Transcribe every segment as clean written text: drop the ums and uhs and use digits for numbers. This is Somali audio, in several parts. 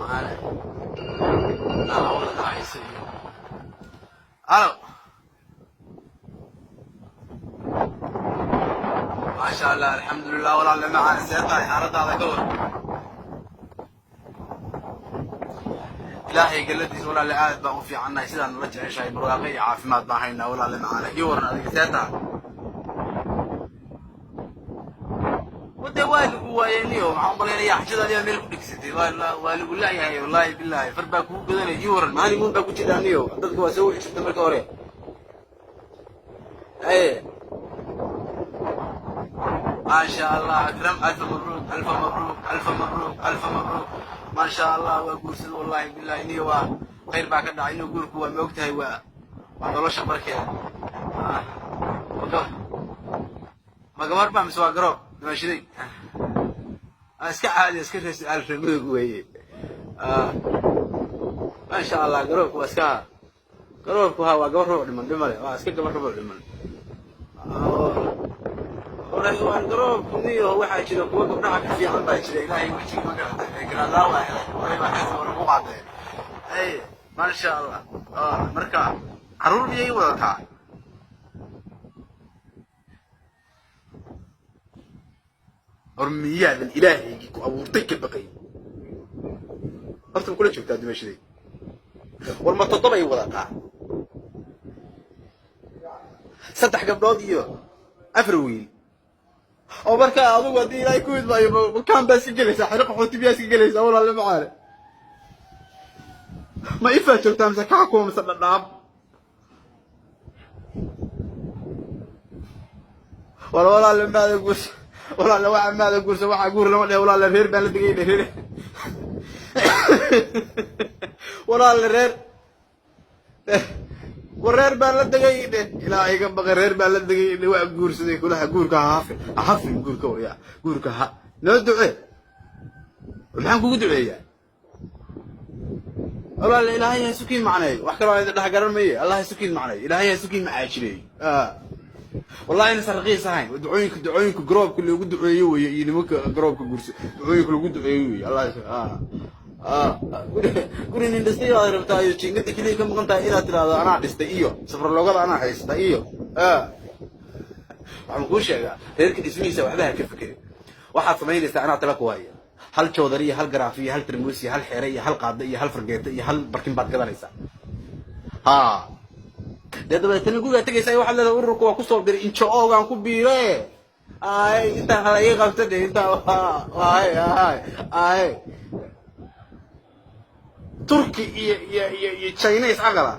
Macaane wada dhacaysa iyo alo. Maasha Allah, alxamdulilah. Walaalle macaane, see tahay? Xaaladaada ka war? Ilaahay galadiis, walaalle, aad baan u fiicannahay. Sidaan nala jeceshahay, barwaaqo iyo caafimaad baan haynaa, walaalle macaane. Ii waran adiga, see tahay? Wade waa lagu waayey niyo. Waxaan umalaynayaa xajadaadi baa meel ku dhegsatay. Waa lagu laayahay, wallaahi bilaahi, far baa kugu godanay. Ii waran, honeymoon baa ku jirtaa niyo. Dadka waa soo wici jirta marka hore. Aye, maasha Allah, Akram, alfa mabruuk, alfa mabruuk, alfa mabruuk, alfa mabruuk. Maasha Allah, waa guursada, wallahi billahi niyo. Waa khayr baa ka dhacay inuu guurku waa maogtahay, waa nolosha barkeeda. Ma gabar baa mise waa garoob dhimashaday? Iska caadi, iska reer su-aal reer mudug weeye. Maasha Allah, garoobku waa iska garoobku. Ha, waa gabar rubuc dhiman, dhimale, waa iska gabar rubuc dhiman. Waa garoobku niyo. Waxaa jira kuwa gabdhaha ka fiican baa jira. Ilaahay wejigi ma garatay, garaadaa waa helay oray baa hees war ku qaadee. Ay, maasha Allah. Marka carruur miyay wadataa? Hor miyaadan ilaahaygii ku abuurtay ka baqay? Horta ma kula joogtaa dimashaday? War ma toddobay wadataa? Saddex gabdhood iyo afar wiil. Oo markaa adugu haddii Ilaahay ku idmaayo, makaan baa iska gelaysaa, xero qaxooti biyaa iska gelaysaa, walaalle macaane? Ma ifaa joogtaa mise kaxakuma mise dhadhaab? War walaalle, maada guursa? Walaalle, waxa maada guursa? Waxaa guur lama dhehe, walaalle. Reer baan la degay, reer, walaalle, reer. War reer baan la degay dhe. Ilaahay ka baqay, reer baan la degay dhe. Waa guursaday kulaha. Guurka ha hafin, ha hafin guurka, waryaa, guurka ha noo ducee. Maxaan kugu duceeyaa, walaalle? Ilaahay ha isukiin macneeyo. Wax kaloo idin dhex garan maye. Allah ha isukiin macneeyo, Ilaahay ha isukiin macaajireeyo. Wallahi inaysan raqiis ahayn ducooyinka garoobka loogu duceeyo weye, iyo nimanka garoobka guursa ducooyinka lagu duceeyo weye. Allah, guri nin dhistay baad rabtaa iyo jiingada keliya ka maqan tahay inaad tidhaahdo anaa dhistay, iyo safarloogada anaa haysta. Iyo waxaan kuu sheegaa, reerka dhismihiisa waxba ha ka fekerin. Waxaad samaynaysaa anaa tala ku haya: hal joodari iyo hal garaafi iyo hal tarmuus iyo hal xeere iyo hal qaado iyo hal fargeeto iyo hal barkin baad gadanaysaa. Ha dee, dabeetana gurigaa tegaysaa, waxaad leedahay ururka waa kusoo diray, injo-oogaan ku biire. Ay, intaan hala ii qabta dhe, intaan ay ay ay Turki iyo Chinese aqala.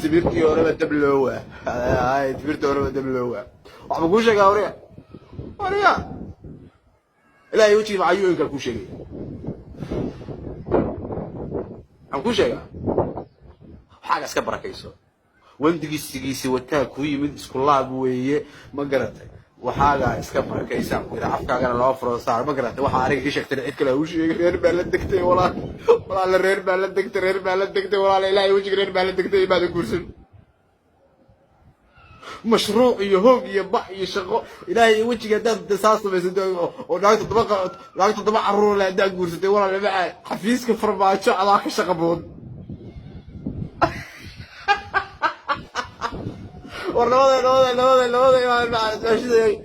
Timirtii horeba dab loowa, ay timirtii horeba dab loowa. Waxba kuu sheegaa, warya, warya, Ilaahay wejigii macayuinkaa kuu sheegaya. Waxaan kuu sheegaa, waxaaga iska barakayso. Wandigiisigiisi wataa kuu yimid, isku laab weeye, ma garatay? Waxaagaa iska barakaysaa ku yidhi, afkaagana loo furo saar, ma garatay? Waxaa aniga ii sheegtay cid kale ha u sheegay. Reer baa la degtay, walaal, walaala, reer baa la degtay, reer baa la degtay, walaala. Ilaahay wejiga, reer baa la degtay, imaada guursan. Mashruuc iyo hoog iyo bax iyo shaqo, Ilaahay wejiga, haddaad saa samaysatay oo naag toddoba carruur leh haddaad guursatay, walaal macaa, xafiiska Farmaajo adaa ka shaqa badan. War labada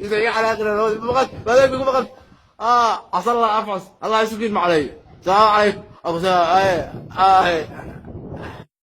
isaga calaaqina labada maqan maadaama kugu maqan. Casalla afcas, Allah isukiin maclay. Salaamu calaykum. Ay ay.